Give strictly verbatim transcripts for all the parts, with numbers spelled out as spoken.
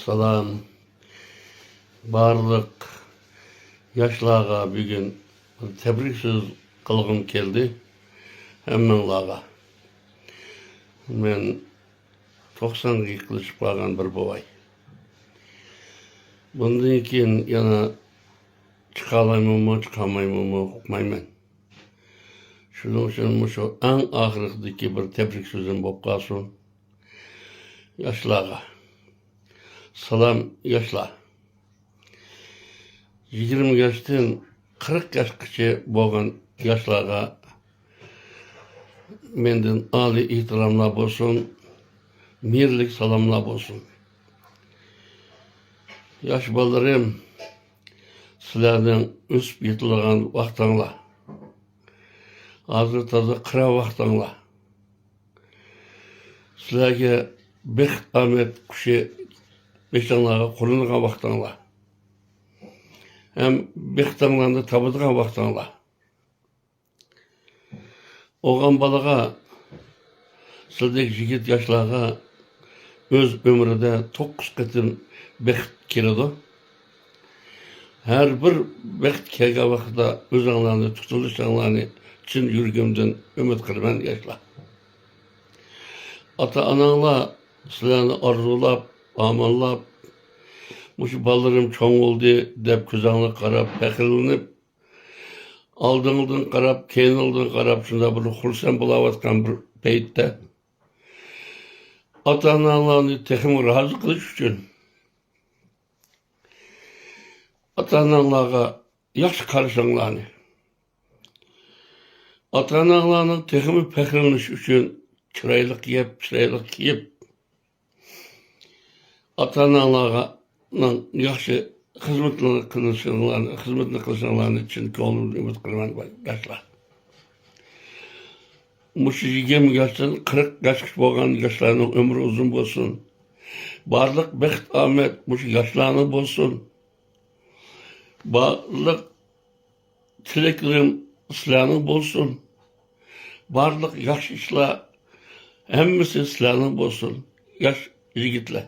سالام. بارلىق ياشلارغا بۈگۈن بىر تەبرىك سۆز قىلغۇم كەلدى. ھەممىڭلارغا. مەن توقسانغا يېقىنلىشىپ قالغان بىر بوۋاي. بۇندىن كېيىن يەنە چىقالايمەنمۇ، چىقالمايمەنمۇ ئۇقمايمەن. شۇنىڭ ئۈچۈن مۇشۇ ئەڭ ئاخىرقىدىكى بىر تەبرىك سۆزۈم بولۇپ قالسۇن ياشلارغا. سالام ياشلار. يىگىرمە ياشتىن قىرىق ياشقىچە بولغان ياشلارغا مەندىن ئالىي ئېھتىراملار بولسۇن، مېھىرلىك سالاملار بولسۇن. ياش بالىلىرىم، سىلەرنىڭ ئۆسۈپ يېتىلىدىغان ۋاقتىڭلار. ھازىر تازا قىرا ۋاقتىڭلار. سىلەرگە بەخت ئامەت قۇشى بېشىڭلارغا قونىدىغان ۋاقتىڭلار. ھەم بەختىڭلارنى تاپىدىغان ۋاقتىڭلار. ئوغۇل بالىغا، سىلدەك يىگىت ياشلارغا ئۆز ئۆمرىدە توققۇز قېتىم بەخت كېلىدۇ. ھەر بىر بەخت كەلگەن ۋاقىتتا ئۆزۈڭلارنى تۇتۇۋېلىشىڭلارنى چىن يۈرىكىمدىن ئۈمىد قىلىمەن ياشلار. ئاتا-ئاناڭلار سىلەرنى ئارزۇلاپ، ئاماللاپ، مۇشۇ بالىلىرىم چوڭ بولدى دەپ كۆزۈڭلارغا قاراپ پەخىرلىنىپ، ئالدىڭدىن قاراپ، كەينىڭدىن قاراپ، شۇنداق بىر خۇرسەن بولاۋاتقان بىر پەيتتە، ئاتا-ئاناڭلارنى تېخىمۇ رازى قىلىش ئۈچۈن، ئاتا-ئاناڭلارغا ياخشى قارىشىڭلارنى، ئاتا-ئاناڭلارنىڭ تېخىمۇ پەخىرلىنىشى ئۈچۈن چىرايلىق يەپ، چىرايلىق كىيىپ، ئاتا-ئاناڭلارنىڭ ياخشى خىزمىتىنى قىلىشىڭلارنى، خىزمىتىنى قىلىشىڭلارنى چىن كۆڭلۈمدىن ئۈمىد قىلىمەن، ياشلار. مۇشۇ يىگىرمە ياشتىن قىرىق ياشقىچە بولغان ياشلارنىڭ ئۆمرى ئۇزۇن بولسۇن. بارلىق بەخت-ئامەت مۇشۇ ياشلارنىڭ بولسۇن. بارلىق تىلەكلىرىم سىلەرنىڭ بولسۇن. بارلىق ياخشى ئىشلار ھەممىسى سىلەرنىڭ بولسۇن، ياش يىگىتلەر.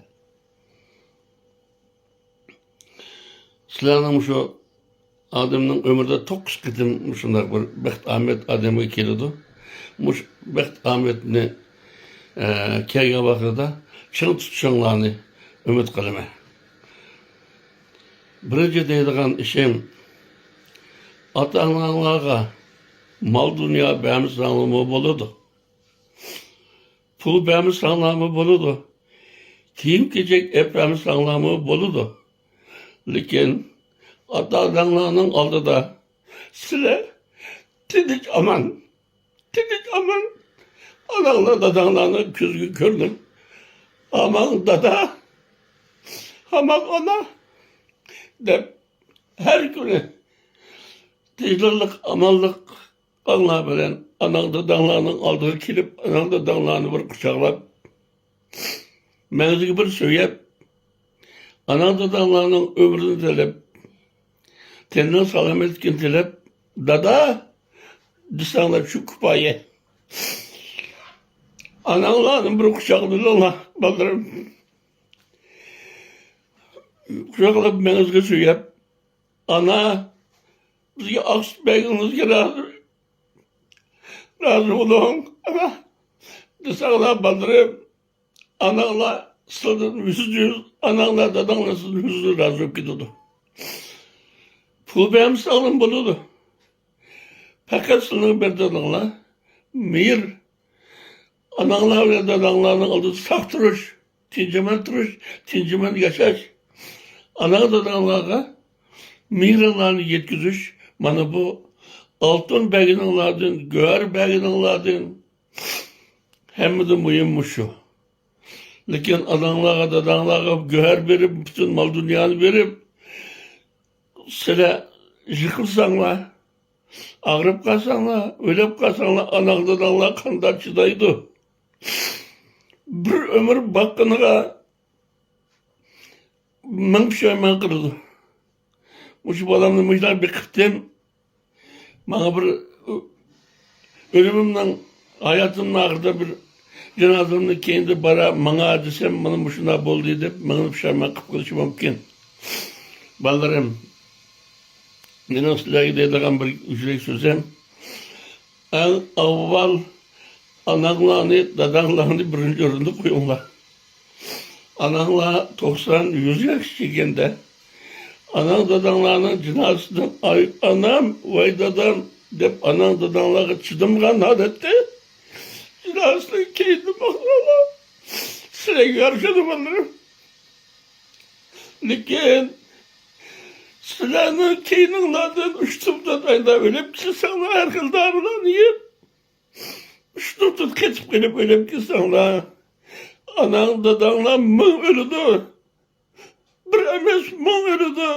سىلەرنىڭ مۇشۇ ئادەمنىڭ ئۆمرىدە توققۇز قېتىم مۇشۇنداق بىر بەخت ئامەت ئادەمگە كېلىدۇ. مۇشۇ بەخت ئامەتنى، ئە، كەلگەن ۋاقتىدا چىڭ تۇتۇشۇڭلارنى ئۈمىد قىلىمەن. بىرىنچى دەيدىغان ئىشىم، ئاتا-ئاناڭلارغا مال-دۇنيا بەرمىسەڭلارمۇ بولىدۇ. پۇل بەرمىسەڭلارمۇ بولىدۇ. كىيىم-كېچەك ئەپ بەرمىسەڭلارمۇ بولىدۇ. لېكىن ئاتا-ئاناڭلارنىڭ ئالدىدا سىلەر تىنچ-ئامان، تىنچ-ئامان ئاناڭلار، داداڭلارنىڭ كۆزىگە كۆرۈنۈپ، «ئامان دادا، ئامان ئانا» دەپ، ھەر كۈنى تىنچلىق، ئامانلىق ئاڭلار بىلەن ئاناڭ داداڭلارنىڭ ئالدىغا كېلىپ، ئاناڭ داداڭلارنى بىر قۇچاقلاپ، مەڭزىگە بىر سۆيۈپ، ئاناڭ داداڭلارنىڭ ئۆمرىنى تىلەپ، تېنىنىڭ سالامەتلىكىنى تىلەپ، «دادا» دېسەڭلار شۇ كۇپايە. ئاناڭلارنى بىر قۇچاقلىۋېلىڭلار، بالىلىرىم. قۇچاقلاپ، مەڭزىگە سۆيۈپ، «ئانا، بىزگە ئاق سۈت بەرگىنىڭىزگە رازى، رازى بولۇڭ، ئانا» دېسەڭلار، بالىلىرىم، ئاناڭلار سىلىدىن يۈزدە يۈز، ئاناڭلار، داداڭلار سىلىدىن يۈزدە يۈز رازى بولۇپ كېتىدۇ. پۇل بەرمىسەڭلار بولىدۇ. پەقەت سىلىنىڭ بەرگىنىڭلار مېھىر. ئاناڭلار بىلەن داداڭلارنىڭ ئالدىدا ساق تۇرۇش، تىنچ-ئامان تۇرۇش، تىنچ-ئامان ياشاش. ئاناڭ داداڭلارغا مېھرىڭلارنى يەتكۈزۈش، مانا بۇ ئالتۇن بەرگىنىڭلاردىن، گۆھەر بەرگىنىڭلاردىن ھەممىدىن مۇھىم مۇشۇ. لېكىن ئاناڭلارغا، داداڭلارغا گۆھەر بېرىپ، پۈتۈن مال-دۇنيانى بېرىپ، سىلەر يىقىلساڭلار، ئاغرىپ قالساڭلار، ئۆلۈپ قالساڭلار، ئاناڭ داداڭلار قانداق چىدايدۇ؟ بىر ئۆمۈر باققىنىغا مىڭ پۇشايمان قىلىدۇ. مۇشۇ بالامنى مۇشۇنداق بېقىپتىم. ماڭا بىر ئۆلۈمۈمنىڭ، ھاياتىمنىڭ ئاخىرىدا بىر جانازىمنى كەينىدە بارا ماڭا دېسەم، مانا مۇشۇنداق بولدى دەپ مېنى پۇشايمان قىلىپ قېلىشى مۇمكىن. بالىلىرىم، مېنىڭ سىلەرگە دەيدىغان بىر يۈرەك سۆزۈم، ئەڭ ئاۋۋال ئاناڭلارنى، داداڭلارنى بىرىنچى ئورۇندا قويۇڭلار. ئاناڭلار توقسان، يۈز ياش كەلگەندە، ئاناڭ داداڭلارنىڭ جىنازىسىدىن «ئاي ئانام، ۋاي دادام» دەپ، ئاناڭ داداڭلارغا چىدىمىغان ھالەتتە جىنازىسىنى كەينىدىن ماڭساڭلار، سىلەرگە يارىشىدۇ، بالىلىرىم. لېكىن سىلەرنىڭ كەينىڭلاردىن ئۇشتۇمتۇت ئايلاپ ئۆلۈپ كەتسەڭلار، ھەر خىل دارىلارنى يەپ، ئۇشتۇمتۇت قېتىپ قېلىپ ئۆلۈپ كەتسەڭلار، ئاناڭ داداڭلار مىڭ ئۆلىدۇ، بىر ئەمەس، مىڭ ئۆلىدۇ.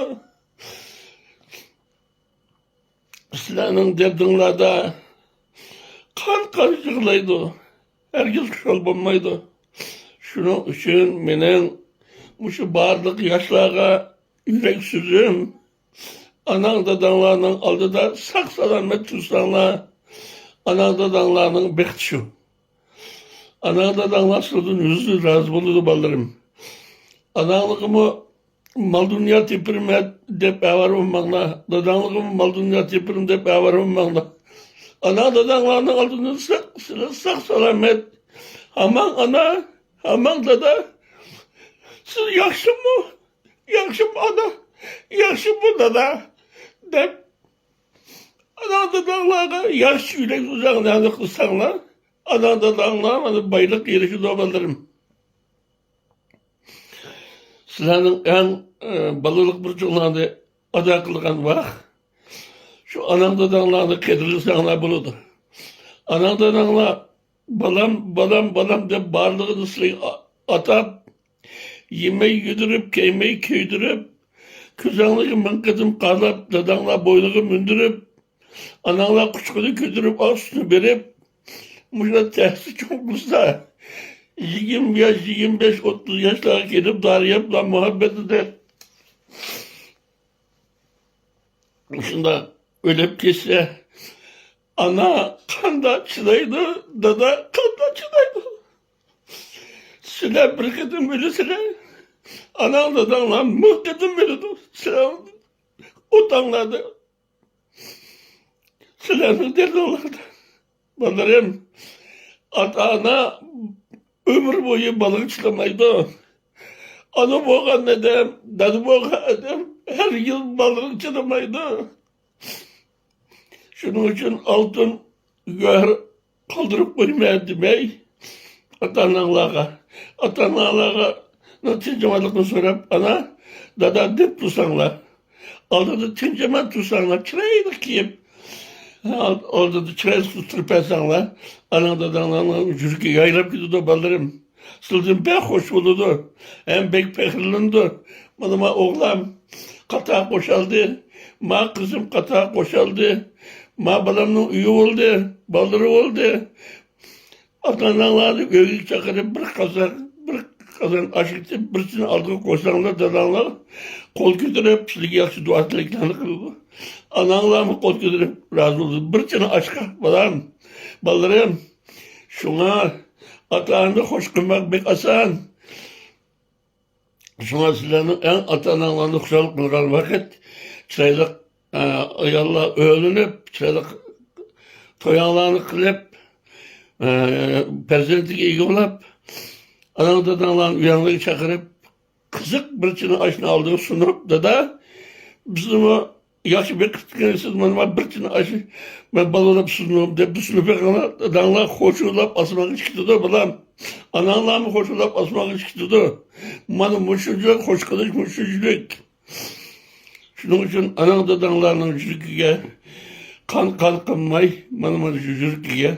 سىلەرنىڭ دەردىڭلاردا قان-قان يىغلايدۇ، ھەرگىز خۇشال بولمايدۇ. شۇنىڭ ئۈچۈن مېنىڭ مۇشۇ بارلىق ياشلارغا يۈرەك سۆزۈم، ئاناڭ داداڭلارنىڭ ئالدىدا ساق-سالامەت تۇرساڭلار، ئاناڭ داداڭلارنىڭ بەختى شۇ. ئاناڭ داداڭلار سىلىدىن يۈزدىن رازى بولىدۇ، بالىلىرىم. ئاناڭلىقىمۇ مال-دۇنيا تېپىرمەن دەپ ئاۋارە بولماڭلار. داداڭلىقىمۇ مال-دۇنيا تېپىرىمەن دەپ ئاۋارە بولماڭلار. ئاناڭ داداڭلارنىڭ ئالدىدا ساق، سىلەر ساق-سالامەت. ھامان ئانا، ھامان دادا، سىز ياخشىمۇ؟ ياخشىمۇ ئانا؟ ياخشىمۇ دادا؟ دەپ، ئاناڭ داداڭلارغا ياخشى يۈرەك ئۇزاقلارنى قىلساڭلار، ئاناڭ داداڭلار مانا بايلىق ئېرىشىدۇ، بالىلىرىم. سىلەرنىڭ ئەڭ، ئە، بالىلىق بۇرچۇڭلارنى ئادا قىلغان ۋاق شۇ ئاناڭ داداڭلارنى قەدىرلىسەڭلار بولىدۇ. ئاناڭ داداڭلار «بالام، بالام، بالام» دەپ بارلىقىنى سىلەرگە ئا-، ئاتاپ، يېمەي يېدۈرۈپ، كىيمەي كىيدۈرۈپ، كۆزۈڭلارغا مىڭ قېتىم قاراپ، داداڭلار بوينىغا مىندۈرۈپ، ئاناڭلار قۇچىقىدا كۆتۈرۈپ ئاق سۈتنى بېرىپ، مۇشۇنداق تەستە چوڭ قىلسا، يىگىرمە ياش، يىگىرمە بەش، ئوتتۇز ياشلارغا كېلىپ دارى يەپ، مۇھەببىتىدە مۇشۇنداق ئۆلۈپ كەتسە، ئانا قانداق چىدايدۇ، دادا قانداق چىدايدۇ؟ سىلەر بىر قېتىم ئۆلىسىلەر، ئاناڭ داداڭلار مىڭ قېتىم ئۆلىدۇ. سىلەر ئوتاڭلاردا، سىلەرنىڭ دەردىڭلاردا. بالىلىرىم، ئاتا-ئانا ئۆمۈر بويى بالىغا چىدىمايدۇ. ئانا بولغان ئادەم، دادا بولغان ئادەم ھەرگىز بالىغا چىدىمايدۇ. شۇنىڭ ئۈچۈن ئالتۇن گۆھەر قالدۇرۇپ قويمە دېمەي، ئاتا-ئاناڭلارغا، ئاتا-ئاناڭلارغا تىنچ-ئامانلىقنى سوراپ، ئانا، دادا دەپ تۇرساڭلار، ئالدىدا تىنچ-ئامان تۇرساڭلار، چىرايلىق كىيىپ، ئالدىدا چىرايلىق تۇرۇپ بەرسەڭلار، ئاناڭ داداڭلارنىڭ يۈرىكى يايراپ كېتىدۇ، بالىلىرىم. سىلىدىن بەك خۇش بولىدۇ، ھەم بەك پەخىرلىنىدۇ. مانا، ما ئوغلام قاتار قوشالدى، ما قىزىم قاتار قوشالدى، ما بالامنىڭ ئۆيى بولدى، بالىلىرى بولدى. ئاتا-ئاناڭلارنى ئۆيگە چاقىرىپ، بىر قازان، بىر قازان ئاش ئېتىپ، بىر چىنە ئالدىغا قويساڭلار، داداڭلار قول كۆتۈرۈپ، سىلىگە ياخشى دۇئا تىلەكلەرنى قىلىدۇ. ئاناڭلارمۇ قول كۆتۈرۈپ رازى بولىدۇ. بىر چىنە ئاشقا، بالام، بالىلىرىم. شۇڭا ئاتا-ئانىنى خوش قىلماق بەك ئاسان. شۇڭا سىلەرنىڭ ئەڭ ئاتا-ئاناڭلارنى خۇشال قىلغان ۋاقىت، چىرايلىق، ئە، ئاياللار ئۆيلىنىپ، چىرايلىق تويۇڭلارنى قىلىپ، ئە، پەرزەنتىگە ئىگە بولۇپ، ئاناڭ داداڭلارنى ئۆيۈڭلارغا چاقىرىپ، قىزىق بىر چىنە ئاشنى ئالدىغا سۇنۇپ، دادا، بىزنىمۇ ياخشى بېقىپ تۇرغىنىسىز، مانا بىر چىنە ئاش، مەن بالىلاپ سۇندۇم دەپ سۇنۇپ بېقىڭلار، داداڭلار خوشۇلاپ ئاسمانغا چىقىدۇ، بالام. ئاناڭلارمۇ خوشۇلاپ ئاسمانغا چىقىدۇ. مانا مۇشۇنچىلىك خوش قىلىش، مۇشۇنچىلىك. شۇنىڭ ئۈچۈن ئاناڭ داداڭلارنىڭ يۈرىكىگە قان قان قىلماي، مانا، مانا شۇ يۈرىكىگە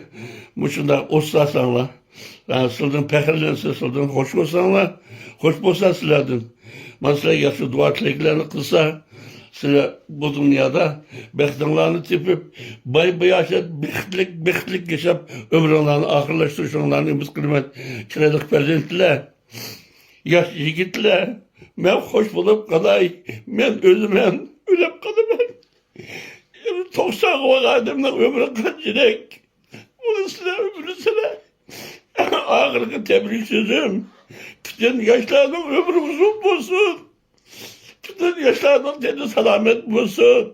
مۇشۇنداق ئوت سالساڭلار، ھە، سىلىدىن پەخىرلەنسە، سىلىدىن خوش بولساڭلار، خوش بولسا سىلەردىن، مانا سىلەرگە ياخشى دۇئا تىلەكلەرنى قىلسا، سىلەر بۇ دۇنيادا بەختىڭلارنى تېپىپ، باي باياشات، بەختلىك بەختلىك ياشاپ، ئۆمرۈڭلارنى ئاخىرلاشتۇرۇشۇڭلارنى ئۈمىد قىلىمەن. چىرايلىق پەرزەنتلەر، ياش يىگىتلەر، مەن خوش بولۇپ قالاي، مەن ئۆلىمەن، ئۆلۈپ قالىمەن. توقسانغا بارغان ئادەمنىڭ ئۆمرى قانچىلىك؟ بۇنى سىلەر بىلىسىلەر. ئاخىرقى تەبرىك سۆزۈم، پۈتۈن ياشلارنىڭ ئۆمرى ئۇزۇن بولسۇن، پۈتۈن ياشلارنىڭ تېنى سالامەت بولسۇن،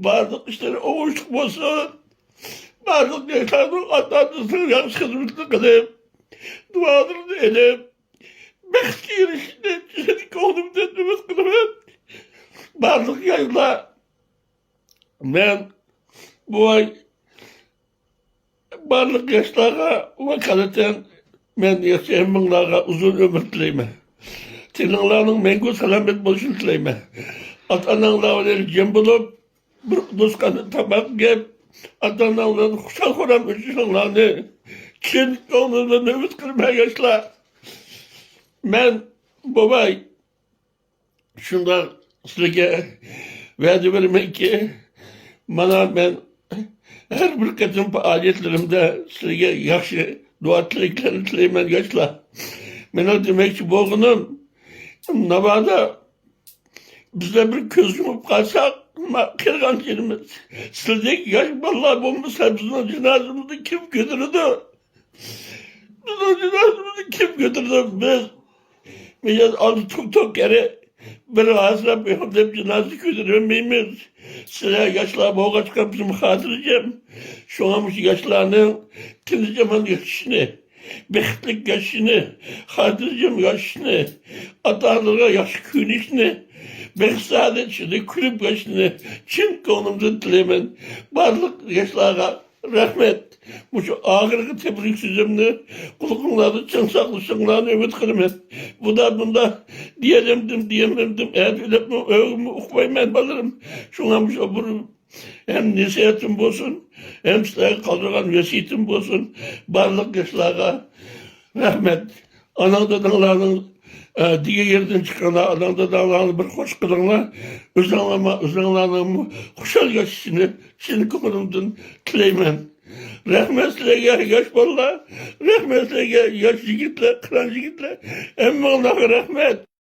بارلىق ئىشلىرى ئوڭۇشلۇق بولسۇن، بارلىق ياشلارنىڭ ئاتا-ئانىسىنىڭ ياخشى خىزمىتىنى قىلىپ، دۇئالىرىنى ئېلىپ، بەختكە ئېرىشىشىنى چىن كۆڭلۈمدىن ئۈمىد قىلىمەن. بارلىق ياشلار، مەن بوۋاي، بارلىق ياشلارغا ۋاكالىتەن مەن ياخشى ھەممىڭلارغا ئۇزۇن ئۆمۈر تىلەيمەن. تېنىڭلارنىڭ مەڭگۈ سالامەت بولۇشىنى تىلەيمەن. ئاتا-ئاناڭلار بىلەن جىم بولۇپ، بىر دوستانە تاماق يەپ، ئاتا-ئاناڭلار بىلەن خۇشال-خۇرام ئۆتۈشۈڭلارنى چىن كۆڭلۈمدىن ئۈمىد قىلىمەن، ياشلار. مەن بوۋاي، شۇنداق سىلەرگە ۋەدە بېرىمەنكى، مانا مەن ھەر بىر قېتىم پائالىيەتلىرىمدە سىلەرگە ياخشى دۇئا تىلەكلەرنى تىلەيمەن، ياشلار. مېنىڭ دېمەكچى بولغىنىم، ناۋادا بىزلەر بىر كۆز يۇمۇپ قالساق، ما-، قېرىغان يېرىمىز، سىلەردەك ياش بالىلار بولمىسا، بىزنىڭ جىنازىمىزنى كىم كۆتۈرىدۇ؟ بىزنىڭ جىنازىمىزنى كىم كۆتۈرىدۇ؟ بىز مىجەز ئالدى توك-توك كەرە بىر ھاسىراپ يوق دەپ جىنازا كۆتۈرەلمەيمىز. سىلەر ياشلار بولغاچقا بىزمۇ خاتىرجەم. شۇڭا مۇشۇ ياشلارنىڭ تىنچ-ئامان ياشىشىنى، بەختلىك ياشىشىنى، خاتىرجەم ياشىشىنى، ئاتا-ئانىلىرىغا ياخشى كۆيۈنۈشىنى، بەخت-سائادەت ئىچىدە كۈلۈپ ياشىشىنى چىن كۆڭلۈمدىن تىلەيمەن. بارلىق ياشلارغا رەھمەت. مۇشۇ ئاخىرقى تەبرىك سۆزۈمنى قۇلىقىڭلاردا چىڭ ساقلىشىڭلارنى ئۈمىد قىلىمەن. بۇدا بۇندا دېيەلەمدىم، دېيەلمەمدىم، ئەتە ئۆلۈپمۇ ئۆلگىنىمۇ ئۇقمايمەن، بالىلىرىم. شۇڭا مۇشۇ بىر ھەم نەسىھەتىم بولسۇن، ھەم سىلەرگە قالدۇرغان ۋەسىيىتىم بولسۇن. بارلىق ياشلارغا رەھمەت. ئاناڭ داداڭلارنىڭ، ئە، دېگەن يېرىدىن چىقىڭلار، ئاناڭ داداڭلارنى بىر خوش قىلىڭلار. ئۆزۈڭلارمۇ، ئۆزۈڭلارنىڭمۇ خۇشال ياشىشىنى چىن كۆڭلۈمدىن تىلەيمەن. رەھمەت سىلەرگە، ياش بالىلار. رەھمەت سىلەرگە، ياش يىگىتلەر، قىران يىگىتلەر. ھەممىڭلارغا رەھمەت.